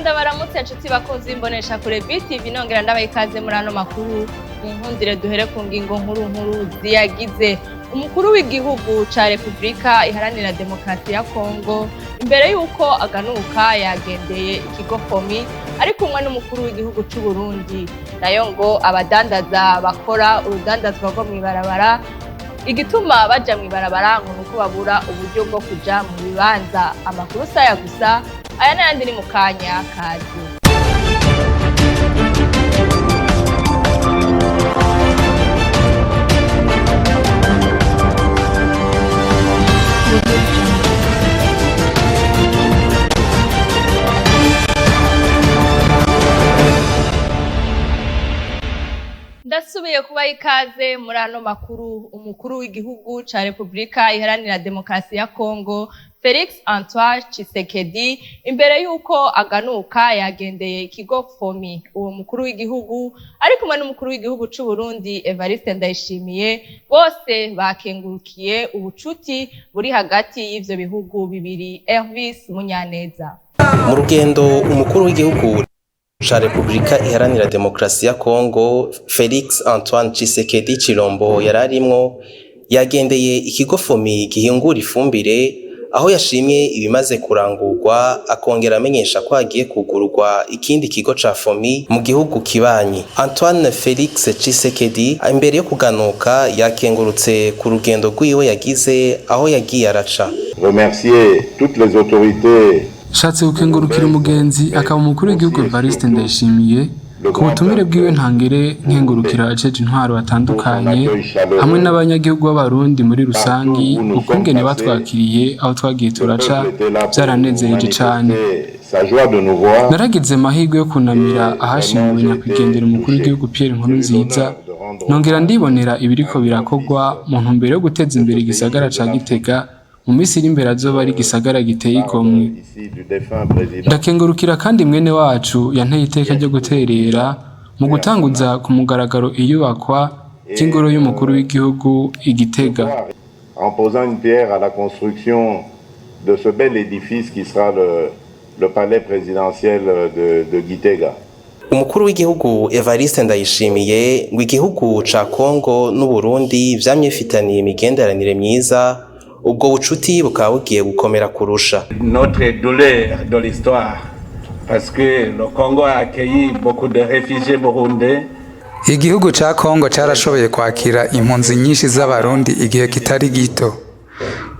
Ndabaramutse nshuti bakunzi b'imbonesha kure BTV, nongera ndabaha ikaze muri ano makuru. Mu nkundire duhere ku ngingo nkuru nkuru ziyagize. Umukuru w'igihugu ca Repubulika Iharanira Demokarasi ya Kongo, imbere y'uko aganuka, yagendeye ikigo FOMI ari kumwe n'umukuru w'igihugu c'u Burundi. Nayo ngo abadandaza bakora urudandazwa rwo mw'ibarabara, igituma baja mw'ibarabara ngo nuko babura uburyo bwo kuja mu bibanza. Amakuru saya gusa, aya n'ayandi ni mu kanya kazi. Ndasubiye kubaha ikaze muri ano makuru. Umukuru w'igihugu ca Repubulika Iharanira Demokarasi ya Kongo, Felix Antoine Tshisekedi, imbere y'uko aganuka yagendeye ikigo FOMI. Uwo mukuru w'igihugu ari kumwe n'umukuru w'igihugu c'u Burundi, Evariste Ndayishimiye. Bose bakengurukiye ubucuti buri hagati y'ivyo bihugu bibiri. Elvis Munyaneza. Mu rugendo umukuru w'igihugu ca Repubulika Iharanira Demokarasi ya Kongo, Felix Antoine Tshisekedi Chilombo, yararimwo, yagendeye ikigo FOMI gihingura ifumbire, aho yashimye ibimaze kurangurwa, akongera amenyesha ko hagiye kugururwa ikindi kigo ca FOMI mu gihugu kibanyi. Antoine Felix Tshisekedi, imbere yo kuganuka, yakengurutse ku rugendo rwiwe yagize, aho yagiye araca. Remercier toutes les autorités. Nshatse gukengurukira umugenzi akaba umukuru w'igihugu Evariste Ndayishimiye ku butumire bwiwe ntangere, nkengurukira abajeje intwaro batandukanye hamwe n'abanyagihugu b'Abarundi muri rusangi ukungene batwakiriye aho twagiye turaca, byaranezereje cane. Sa joie de nous voir. Naragize amahirwe yo kunamira ahashinguwe nyakwigendera umukuru w'igihugu Pierre Nkurunziza, nongera ndibonera ibiriko birakorwa mu ntumbero yo guteza imbere igisagara ca Gitega, mu minsi iri imbere azoba ari igisagara giteye igomwe. Ici du défunt président. Ndakengurukira kandi mwene wacu yanteye iteka ryo guterera mu gutanguza ku mugaragaro iyubakwa ry'ingoro y'umukuru w'igihugu i Gitega. En posant une pierre à la construction de ce bel édifice qui sera le palais présidentiel de Gitega. Umukuru w'igihugu Evariste Ndayishimiye ngo igihugu ca Kongo n'Uburundi vyamye bifitaniye imigenderanire myiza, ubwo bucuti bukaba bugiye gukomera kurusha. Notre douleur de l'histoire, parce que le Congo a accueilli beaucoup de réfugiés burundais. Igihugu ca Kongo carashoboye kwakira impunzi nyinshi z'Abarundi igihe kitari gito.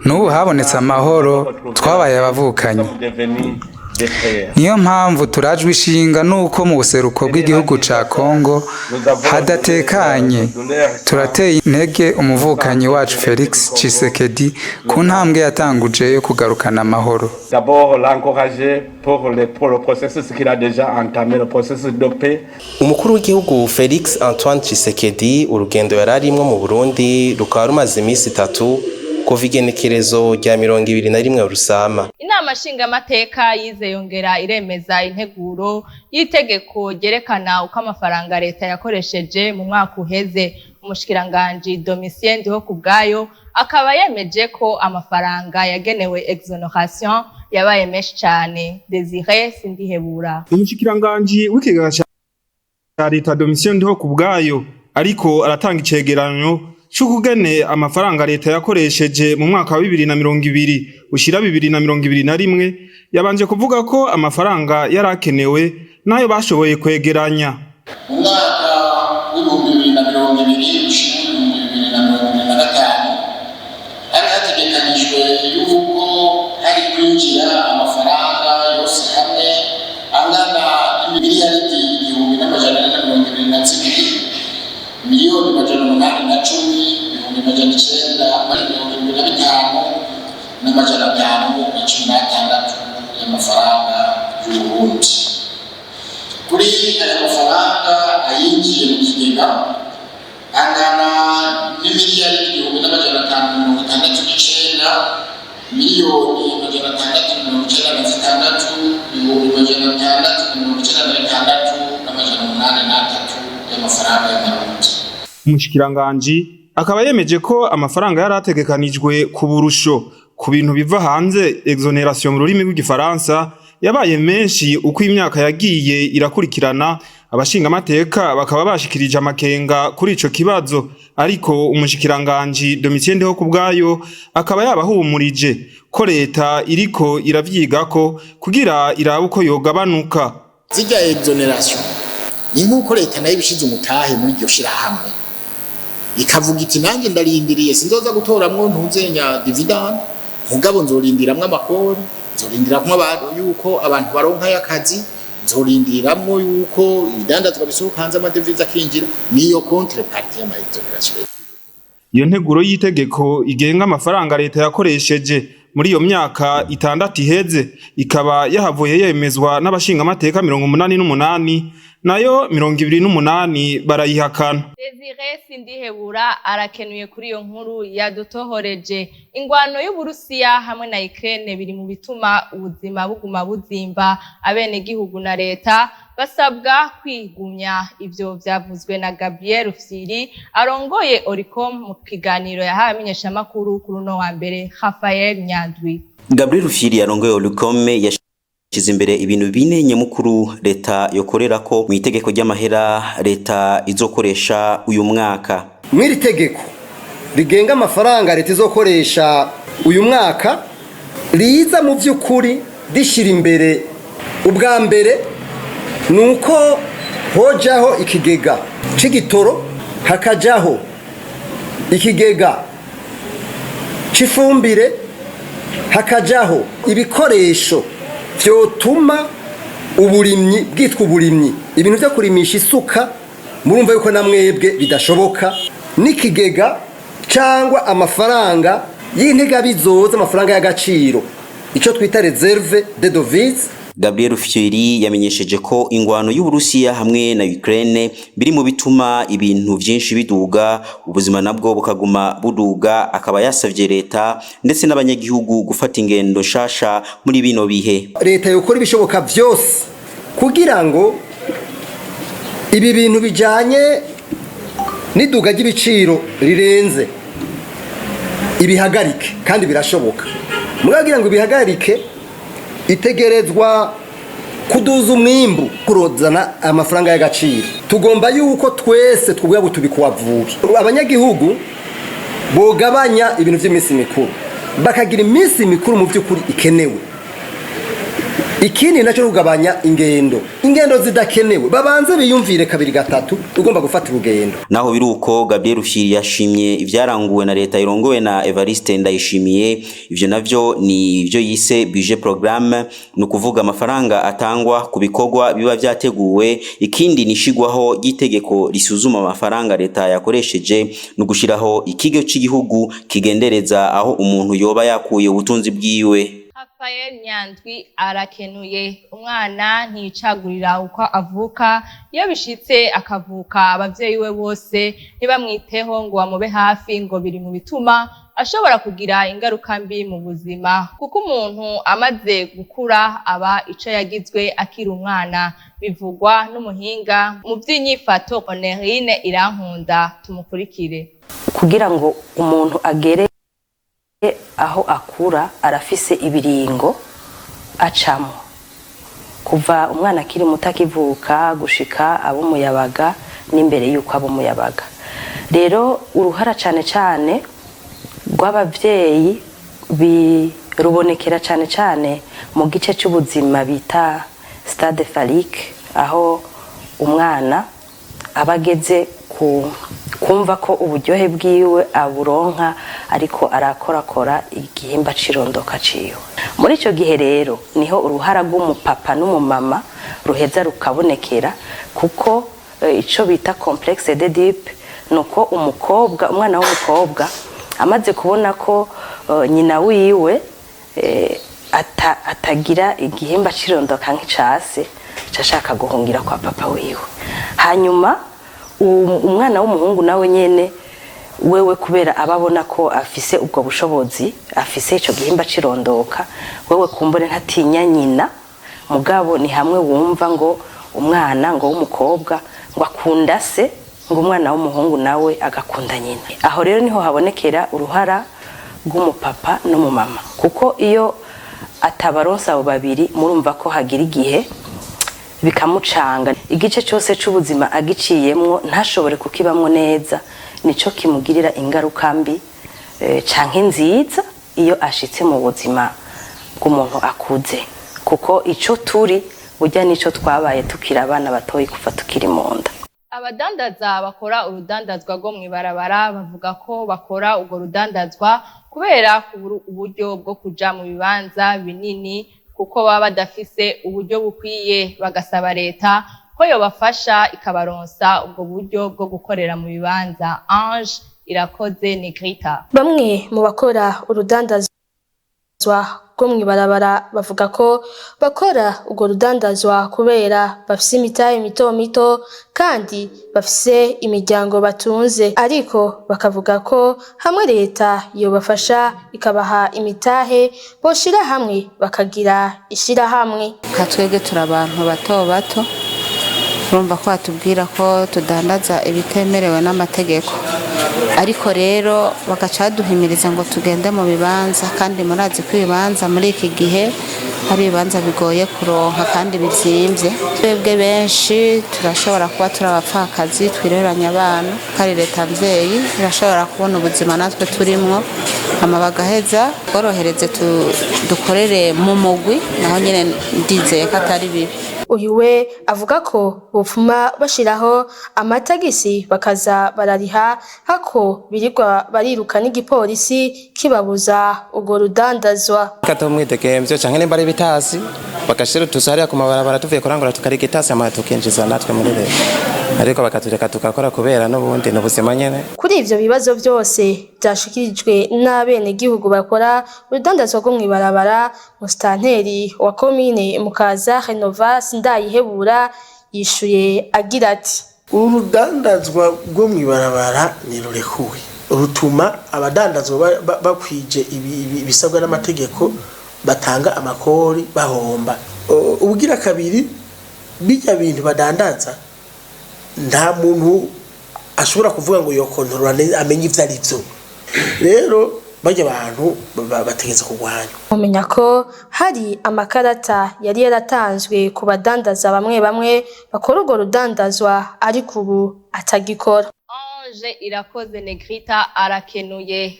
N'ubu habonetse amahoro, twabaye abavukanyi. Nous sommes devenus des frères. Niyo mpamvu turajwe ishinga nuko mu buseruko bw'igihugu ca Kongo hadatekanye. Turateye intege umuvukanyi wacu Felix Tshisekedi ku ntambwe yatanguje yo kugarukana amahoro. D'abord l'encourager pour le processus qu'il a déjà entamé, le processus de paix. Umukuru w'igihugu Felix Antoine Tshisekedi, urugendo yari arimwo mu Burundi rukaba rumaze iminsi 3 kuva igenekerezo rya 21 Rusama. Inama nshingamateka yize yongera iremeza integuro y'itegeko ryerekana uko amafaranga leta yakoresheje mu mwaka uheze. Umushikiranganji Domitien Ndihokubwayo akaba yemeje ko amafaranga yagenewe exonération yabaye menshi cane. Desire Sindihebura. Umushikiranganji w'ikigega ca leta, Domitien Ndihokubwayo, ariko aratanga icegeranyo c'ukugene amafaranga leta yakoresheje mu mwaka wa 2020 ushira 2021, yabanje kuvuga ko amafaranga yarakenewe n'ayo bashoboye kwegeranya. Mu mwaka w'2020 ushira 2025, hari hategekanijwe yuko hari kwinjira amafaranga yose hamwe angana n'imiliyaridi 1422 miliyoni 810 975,816 y'amafaranga y'Uburundi. Kuri aya mafaranga, ayinjiye mu kigega angana n'imiliyari 1569 miliyoni 696 696 803 y'amafaranga y'Amarundi. Umushikiranganji akaba yemeje ko amafaranga yari ategekanijwe ku burusho ku bintu biva hanze, exonération mu rurimi rw'igifaransa, Yabaye menshi uko imyaka yagiye irakurikirana. Abashingamateka bakaba bashikirije amakenga kuri ico kibazo, ariko umushikiranganji Domitien Ndihokubwayo akaba yabahumurije ko leta iriko iravyigako kugira irabe uko yogabanuka. Zirya exonération ni nk'uko leta nayo ibishize umutahe muri iryo shirahamwe, ikavuga iti: "Nanjye ndarindiriye, sinzoza gutoramwo ntuzenya dividende, mugabo nzorindiramwo amakori, nzorindiramwo abantu yuko abantu baronka y'akazi, nzorindiramwo yuko ibidandazwa bisohoka hanze, amadevize akinjira." Niyo contrepartie y'ama exonération. Iyo nteguro y'itegeko igenga amafaranga leta yakoresheje muri iyo myaka 6 iheze ikaba yahavuye yemezwa n'abashingamateka 88, nayo 28 barayihakana. Desire Sindihebura arakenuye kuri iyo nkuru yadutohoreje. Ingwano y'Uburusiya hamwe na Ukraine biri mu bituma ubuzima buguma buzimba, abenegihugu na leta basabwa kwigumya. Ivyo vyavuzwe na Gabriel Rufyiri arongoye Oricom mu kiganiro yahaye abamenyeshamakuru kuri uno wa mbere. Rafael Nyandwi. Gabriel Rufyiri arongoye Oricom yashize imbere ibintu bine nyamukuru leta yokorerako mu itegeko ry'amahera leta izokoresha uyu mwaka. Mw'iri tegeko rigenga amafaranga leta izokoresha uyu mwaka, riza mu by'ukuri rishyira imbere ubwa mbere ni uko hojaho ikigega c'igitoro, hakajaho ikigega c'ifumbire, hakajaho ibikoresho vyotuma uburimyi bwitwa uburimyi, ibintu vyo kurimisha isuka murumva yuko na mwebwe bidashoboka, n'ikigega cyangwa amafaranga y'integabizoza, amafaranga y'agaciro, icyo twita réserve de devise. Gabriel Rufyiri yamenyesheje ko ingwano y'Uburusiya hamwe na Ukraine biri mu bituma ibintu vyinshi biduga, ubuzima nabwo bukaguma buduga, akaba yasavye leta ndetse n'abanyagihugu gufata ingendo nshasha muri bino bihe. Leta yokora ibishoboka byose kugira ngo ibi bintu bijanye n'iduga ry'ibiciro rirenze ibihagarike, kandi birashoboka. Muragira ngo ibihagarike, itegerezwa kuduza umwimbu, kurozana amafaranga y'agaciro. Tugomba yuko twese twubwa tubikuwavuye, abanyagihugu bogabanya ibintu by'iminsi mikuru, bakagira iminsi mikuru mu by'ukuri ikenewe. Ikindi nacyo, kugabanya ingendo zidakenewe, babanze biyumvire kabiri gatatu ugomba gufata urugendo. Naho biruko, Gabriel Rufyiri yashimye ivyaranguwe na leta irongowe na Evariste Ndayishimiye. Ivyo navyo ni ivyo yise budget programme, ni ukuvuga amafaranga atangwa ku bikorwa biba vyateguwe. Ikindi ni ishigwaho ry'itegeko risuzuma amafaranga leta yakoresheje, no gushiraho ikigo c'igihugu kigendereza aho umuntu yoba yakuye ubutunzi bwiwe. Rafael Nyandwi arakenuye. Umwana nticagurira uko avuka. Iyo bishitse akavuka abavyeyi we bose ntibamwiteho ngo bamube hafi, ngo biri mu bituma ashobora kugira ingaruka mbi mu buzima, kuko umuntu amaze gukura aba ico yagizwe akiri umwana. Bivugwa n'umuhinga mu vy'inyifato Honorine Irankunda. Tumukurikire. Kugira ngo umuntu agere aho akura, arafise ibiringo acamo kuva umwana akiri muto akivuka gushika abo umuyabaga, n'imbere y'uko aba umuyabaga. Rero uruhara cane cane rw'abavyeyi rubonekera cane cane mu gice c'ubuzima bita stade phallique, aho umwana aba ageze ku kumva ko uburyohe bwiwe aburonka ariko arakorakora igihimba cirondoka ciwe. Muri ico gihe rero niho uruhara rw'umupapa n'umumama ruheza rukabonekera, kuko ico bita complexe d'Oedipe nuko umukobwa, umwana w'umukobwa amaze kubona ko nyina wiwe atagira igihimba cirondoka nk'icase, ashaka guhungira kwa papa wiwe. Hanyuma umwana w'umuhungu nawe nyene wewe, kubera aba abona ko afise ubwo bushobozi, afise ico gihimba cirondoka, wewe kumbure ntatinya nyina. Mugabo ni hamwe wumva ngo umwana ngo w'umukobwa ngo akunda se, ngo umwana w'umuhungu nawe agakunda nyina. Aho rero niho habonekera uruhara rw'umupapa n'umumama, kuko iyo Atabaronsa abo babiri, murumva ko hagira igihe bikamucanga. Igice cyose c'ubuzima agiciyemwo ntashobore kukibamwo neza, nico kimugirira ingaruka mbi canke nziza iyo ashitse mu buzima bw'umuntu akuze, kuko ico turi burya nico twabaye tukiri abana batoyi, kuva tukiri mu nda. Abadandaza bakora urudandazwa rwo mw'ibarabara bavuga ko bakora urwo rudandazwa kubera kubura uburyo bwo kuja mu bibanza binini, kuko baba badafise uburyo bukwiye. Bagasaba leta ko yobafasha ikabaronsa ubwo buryo bwo gukorera mu bibanza. Ange Irakoze Negrita. Bamwe mu bakora urudandazwa rwo mw'ibarabara bavuga ko bakora urwo rudandazwa kubera bafise imitahe mito mito kandi bafise imiryango batunze, ariko bakavuga ko hamwe leta yobafasha ikabaha imitahe, boshira hamwe bakagira ishirahamwe. Nka twebwe turi abantu bato bato, urumva ko batubwira ko tudandaza ibitemerewe n'amategeko, ariko rero bagaca baduhimiriza ngo tugende mu bibanza, kandi murazi ko ibibanza muri iki gihe ari ibibanza bigoye kuronka kandi bizimvye. Twebwe benshi turashobora kuba turi abapfakazi twireranye abana, kandi leta mvyeyi irashobora kubona ubuzima natwe turimwo, hama bagaheza tworohereze dukorere mu mugwi, naho nyene ndizeye ko atari bibi. Uyu we avuga ko bopfuma bashiraho amatagisi bakaza barariha, hako birirwa bariruka n'igipolisi kibabuza urwo rudandazwa. Kata umwidegemvyo canke nimba ari ibitasi, bagashira utuzu hariya ku mabarabara, tuvuye kurangura tukarika itasi, hama tukinjiza natwe muri leta, ariko bakatureka tugakora kubera n'ubundi ni ubuzima nyene. Kuri ivyo bibazo vyose vyashikirijwe n'abenegihugu bakora urudandazwa rwo mw'ibarabara, musitanteri wa komine Mukaza, Renova Sindayihebura, yishuye agira ati: Urudandazwa rwo mw'ibarabara ntirurekuwe, rutuma abadandazwa bakwije ibisabwa n'amategeko batanga amakori bahomba. Ubugira kabiri, bijya bintu badandaza nta muntu ashobora kuvuga ngo yokontorora amenye ivyo ari vyo. Rero barya abantu bategetse kurwanywa. Mumenya ko hari amakarata yari yaratanzwe ku badandaza bamwe bamwe bakora urwo rudandazwa, ariko ubu atagikora. Ange Irakoze Negrita arakenuye.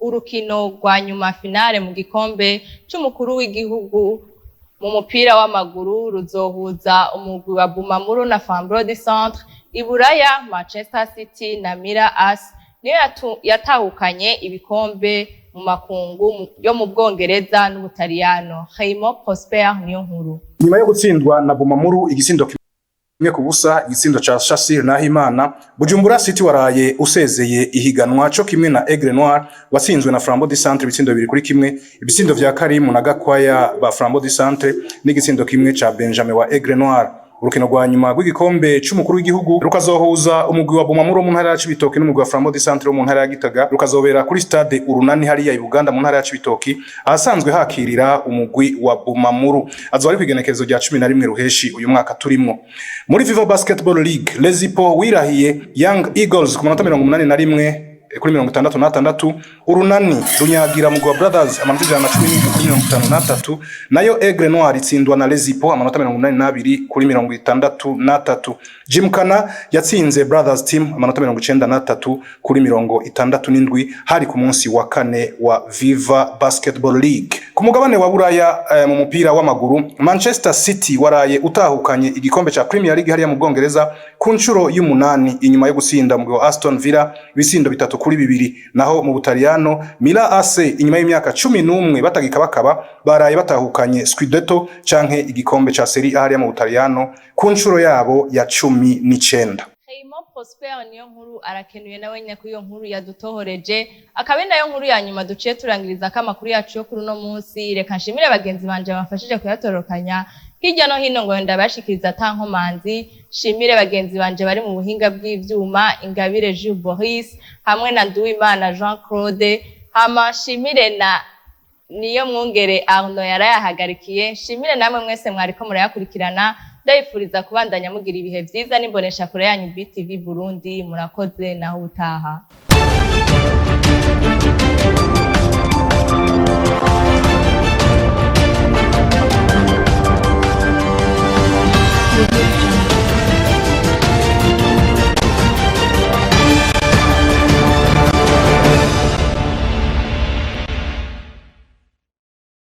Urukino rwa nyuma, finale mu gikombe c'umukuru w'igihugu mu mupira w'amaguru, ruzohuza umugwi wa Bumamuru na Flambeau du Centre. Iburaya, Manchester City na Milan AC niyo yatahukanye ibikombe mu makungu yo mu Bwongereza n'Ubutaliyano. Raymond Prosper niyo nkuru. Nyuma yo gutsindwa na Bumamuru igisindo 1-0, igitsindo ca Shassir Nahimana, Bujumbura City waraye usezeye ihiganwa co kimwe na Aigle Noir watsinzwe na Flambeau du Centre ibitsindo 2-1, ibitsindo vya Karimu na Gakwaya ba Flambeau du Centre n'igitsindo kimwe ca Benjamin wa Aigle Noir. Urukino rwa nyuma rw'igikombe c'umukuru w'igihugu rukazohuza umugwi wa Bumamuru mu ntara ya Cibitoke n'umugwi wa Flambeau du Centre wo mu ntara ya Gitega, rukazobera kuri stade Urunani hariya i Buganda mu ntara ya Cibitoki, ahasanzwe hakirira umugwi wa Bumamuru. Azoba ari kw'igenekerezo rya 11 Ruheshi uyu mwaka turimwo. Muri Viva Basketball League, Lezipo wirahiye Young Eagles ku manota 81-66. Urunani runyagira mugwi wa Brothers amanota 117-53, nayo Aigle Noir itsindwa na Lezipo amanota 82-63. Jimkana yatsinze Brothers Team amanota 93-67, hari ku munsi wa kane wa Viva Basketball League. Ku mugabane wa Buraya, mu mupira w'amaguru, Manchester City waraye utahukanye igikombe ca Premier League hariya mu Bwongereza ku nshuro y'umunani, inyuma yo gutsinda umugwi wa Aston Villa ibitsindo 3-2. Naho mu Butaliyano, Milan AC inyuma y'imyaka 11 batagikabakaba baraye batahukanye Scudetto canke igikombe ca Serie A hariya mu Butaliyano ku nshuro yabo ya 19. Raymond Prosper niyo nkuru arakenuye nawe nyine kuri iyo nkuru yadutohoreje, akaba ari nayo nkuru ya nyuma duciye turangiriza ko amakuru yacu yo kuri uno munsi. Reka nshimire bagenzi banje bamfashije kuyatororokanya hirya no hino ngo ndabashikiriza ata nkomanzi. Nshimire bagenzi banje bari mu buhinga bw'ivyuma, Ingabire Jules Boris hamwe na Nduwimana Jean Claude. Hama nshimire na niyo mwungere Arno yarayahagarikiye. Nshimire namwe mwese mwariko murayakurikirana, ndabifuriza kubandanya mugira ibihe vyiza n'imbonesha kure yanyu BTV Burundi. Murakoze, naho utaha.